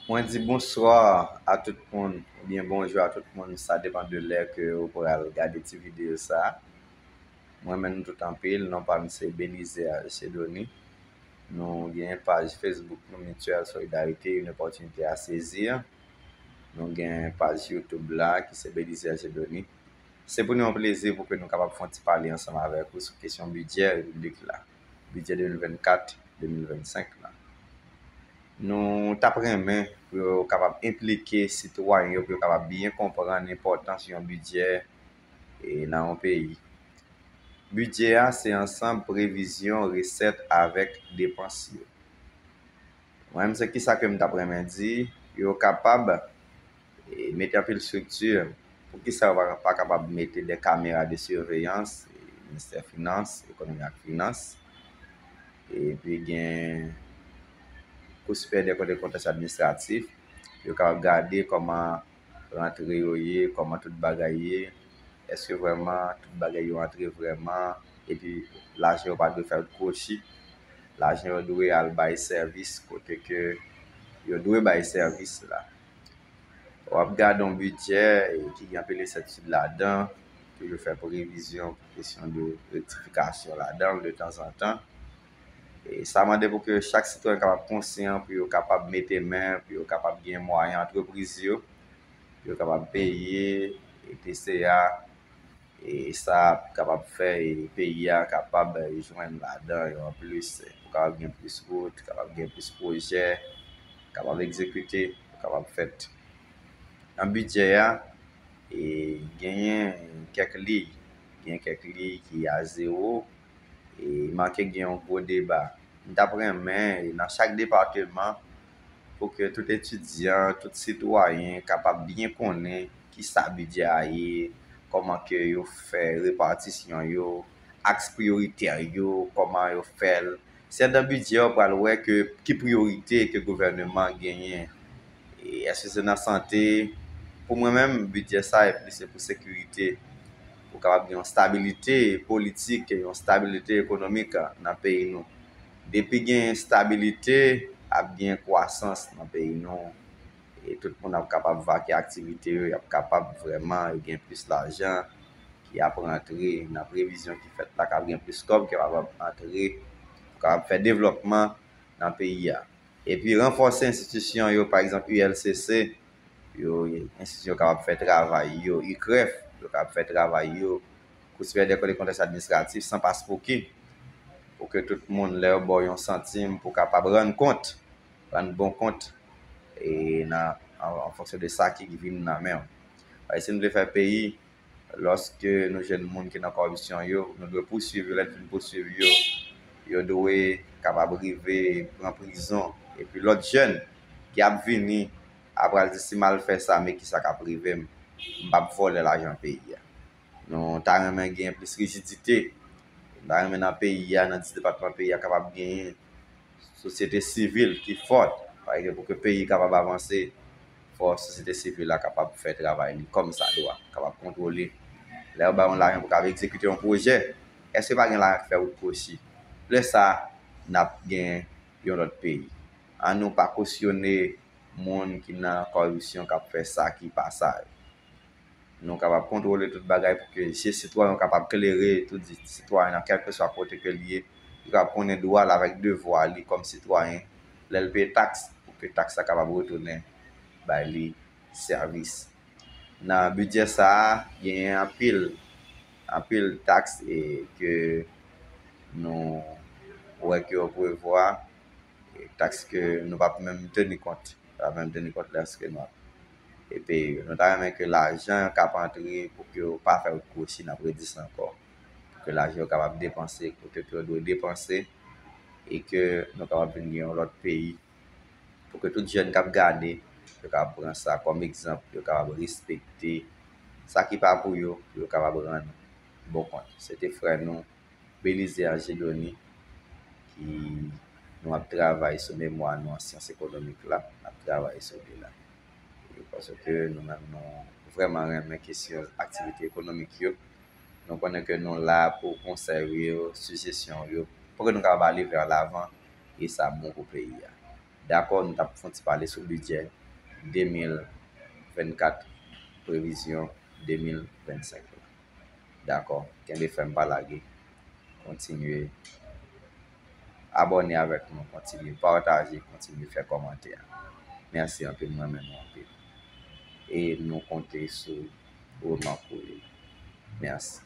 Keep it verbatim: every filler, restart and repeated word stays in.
Mwen di bonswa a tout moun, oubyen bonjou a tout moun, sa depann de lè ke ou pral gade ti videyo sa. Mwen renmen nou tout anpil, non pa m se Belizaire Chedoni. Nou gen paj Facebook nou, Mutuelle Solidarité, une opportunité à saisir. Nou gen paj YouTube la ki se Belizaire Chedoni. Se pou nou yon plezi pou ke nou kapab fè yon ti pale ansanm avèk ou sou kesyon bidjè repiblik la, bidjè de mil vennkat, de mil vennsenk la. Nou t ap renmen pou yo kapab enplike sitwayen yo, pou yo kapab byen konprann enpòtans yon bidjè e, nan yon peyi. Bidjè a se ansanm previzyon resèt avèk depans yo. Mwen menm se kisa ke m t ap renmen di, yo kapab e, mete anpil estrikti. Poukisa yo pa, pa kapab mete de kamera de siveyans, e, ministè finans, ekonomi ak finans, epi gen Cour supérieure des comptes et contrôle administratif, yo kapab gade kòman rantre yo ye, kòman tout bagay ye, èske vrèman tout bagay yo antre vrèman, epi lajan yo pa dwe fè wout kwochi, lajan yo dwe al bay sèvis kote ke yo dwe bay sèvis la. W ap gade yon bidjè e, ki gen anpil ensètitid ladan, toujou fè previzyon pou kesyon de rektifikasyon ladan l de tanzantan. E sa mande pou ke chak sitwayen kapab konsyan, pou yo kapab mete men, pou yo kapab gen mwayen antrepriz yo, pou yo kapab peye e, T C A, e sa ap kapab fè e, peyi a kapab e, jwenn ladan yo anplis, e, pou kapab gen plis wout, kapab gen plis pwojè, kapab egzekite, pou kapab fèt. Nan bidjè a, e, genyen kèk liy, gen kèk liy ki a zewo, e manke gen yon gwo deba. M t ap renmen, e, nan chak depatman, pou ke tout etidyan, tout sitwayen kapab byen konnen kisa bidjè a ye, kòman ke yo fè repatisyon yo, aks priyoritè yo, kòman yo fè l. Se anndan bidjè a w pral wè ke ki priyorite ke gouvèneman genyen. E èske se nan sante? Pou mwen menm, bidjè sa a plis se pou sekirite, pou kapab gen yon stabilite politik, yon stabilite ekonomik nan peyi nou. Depi gen stabilite, ap gen kwasans nan peyi nou. E tout moun ap kapab vake aktivite yo, y ap kapab vrèman gen plis lajan ki ap rantre nan previzyon ki fèt la, k ap gen plis kòb ki ap antre, pou kapab fè devlòpman nan peyi a. Epi ranfòse enstitisyon yo, pa egzanp, U L C C, yo, enstitisyon yo kapab fè travay yo, I K R E F, yo kapab fè travay yo, Cour supérieure des comptes et contrôle administratif, san paspouki, pou ke tout moun, lè yo ba w yon santim, pou kapab rann kont, rann bon kont, e nan, an, an fonksyon de sa ki vin nan men w. Paske si nou vle fè peyi, lòske nou jwenn moun ki nan kòripsyon yo, nou dwe pouswiv yo, lè n fin pouswiv yo, yo dwe kapab rive pran prizon. Epi lòt jèn ki ap vini, ap pral di, "Si m al fè sa, men kisa k ap rive m? M p ap vòlè lajan peyi a." Nou ta renmen gen plis rijidite. Nou ta renmen nan peyi a, nan dis depatman peyi a, kapab genyen sosyete sivil ki fòt. Paske pou ke peyi kapab avanse, fò sosyete sivil la kapab fè travay li kòmsadwa, kapab kontwole. Lè yo ba yon lajan pou kapab egzekite yon pwojè, èske pa gen lajan ki fè wout kwochi? Lè sa, n ap gen yon lòt peyi. Ann nou pa kosyone moun ki nan kòripsyon k ap fè sa ki pa sa yo. Nou kapab kontwole tout bagay pou ke je sitwayen yo kapab klere, tout sitwayen nan kèlkeswa kote ke l ye, li kapab konnen dwa l avèk devwa li kòm sitwayen, lè l peye taks, pou ke taks la kapab retounen bay li sèvis. Nan bidjè sa a, genyen anpil, anpil taks e ke nou wè ke yo prevwa, e taks ke nou p ap menm teni kont, pa menm teni kont lèske nou ap e peye yo. Nou ta renmen ke lajan k ap antre pou ke yo pa fè wout kwochi, n ap redi sa ankò. Pou ke lajan yo kapab depanse kote ke yo dwe depanse e ke nou kapab vin gen yon lòt peyi. Pou ke tout jèn k ap gade, yo kapab pran sa kòm egzanp, yo kapab respekte sa ki pa pou yo, pou yo kapab rann bon kont. Se te frè nou, Belizaire Chedoni, ki nou ap travay sou memwa nou an syans ekonomik la, n ap travay sou li la. E paske nou menm nou vrèman renmen kesyon aktivite ekonomik yo. Nou konnen ke nou la pou konsèy yo, sijesyon yo, pou ke nou kapab ale vè lavan e sa bon pou peyi a. Dakò, nou t ap fè yon ti pale sou bidjè de mil vennkat, previzyon de mil vennsenk la. Dakò, kenbe fèm, pa lage. Kontinye abòne avèk nou, kontinye pataje, kontinye fè kòmantè. Mèsi anpil, mwen renmen nou anpil. E nou konte sou remak ou yo. Mèsi.